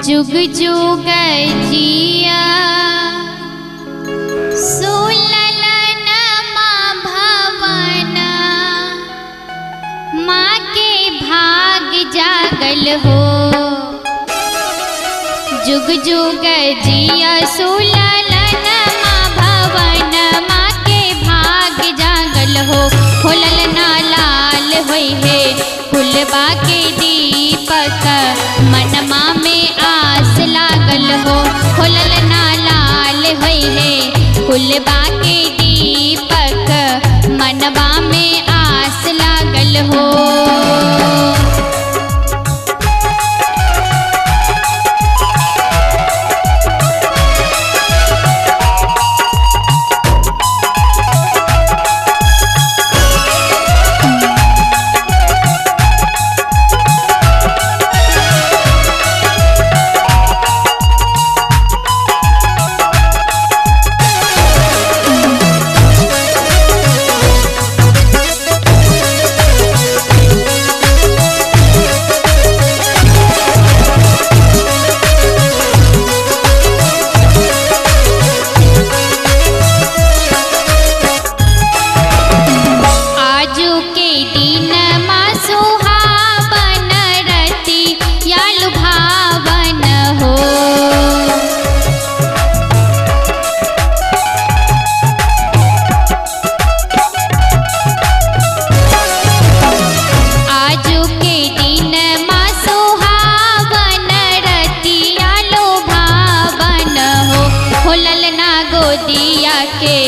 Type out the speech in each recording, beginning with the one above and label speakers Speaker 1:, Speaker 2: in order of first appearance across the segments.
Speaker 1: जुग जुग जिया सुललन माँ भवना माँ के भाग जागल हो। जुग जुग जिया सुललन माँ भवन माँ के भाग जागल हो। होलल ना लाल होई है फुलबा के दीपक मनमा में आस लागल हो। होलल ना लाल होई है फुलबा के दीपक मनवा में आस लागल हो। के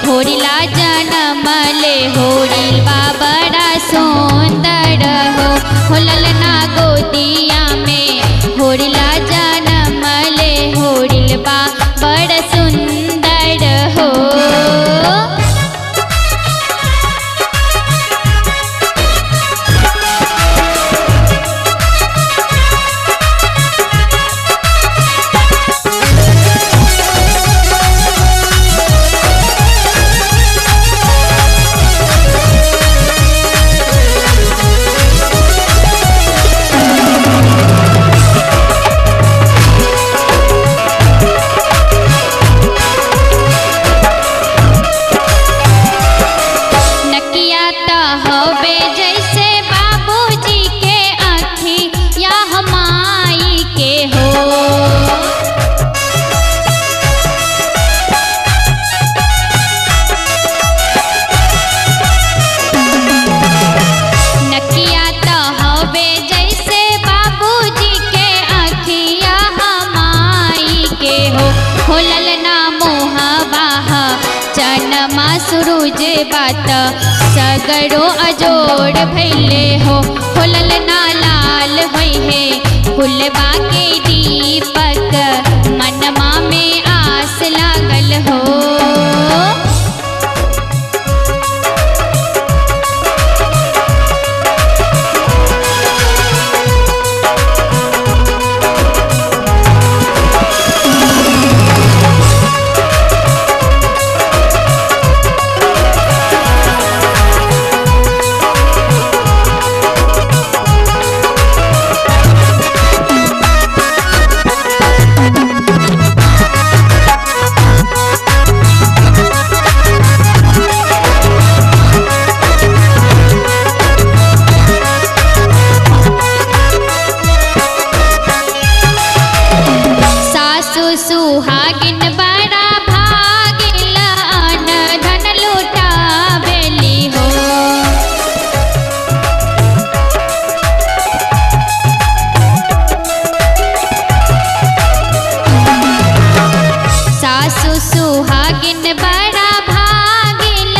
Speaker 1: होरिला जनम ले होरिल बड़ा सुंदर हो। होलल ना गोदिया में होरिला जनम ले होरिल बड़ा सुंदर हो। होलल ना मोहबाहा चनमा सुरुज बात सगरो अजोड़ भैले हो। होलल ना लाल होई है फुलबा के दीपक मनमा में आस लागल हो। सुहागिन बड़ा भागिल धन लुटावेली हो। सासु सुहागिन बड़ा भागिल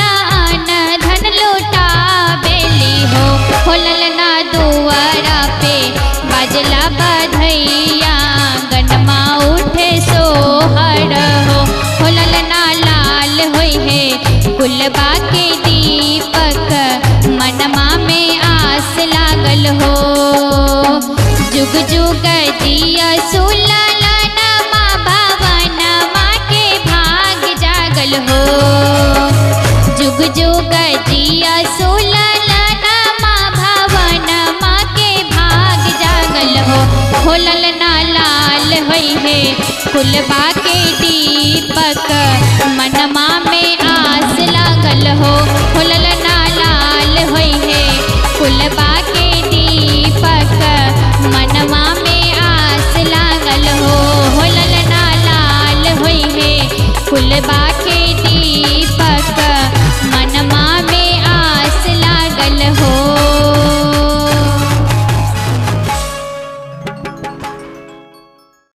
Speaker 1: धन लुटावेली हो। होलल ना दुआरा पे बाजला बधैया गनमा उठे सोहर हो। होलल ना लाल होई है फुलबा के दीपक मनमा में आस लागल हो। जुग जुग जिया सुललन माँ भवन माँ के भाग जागल हो। जुग जुग जिया सुललन माँ भवन माँ के भाग जागल हो। होलल ना लाल कुलबा के दीपक मनमा में आस लागल हो। हो ललना लाल होई है कुलबा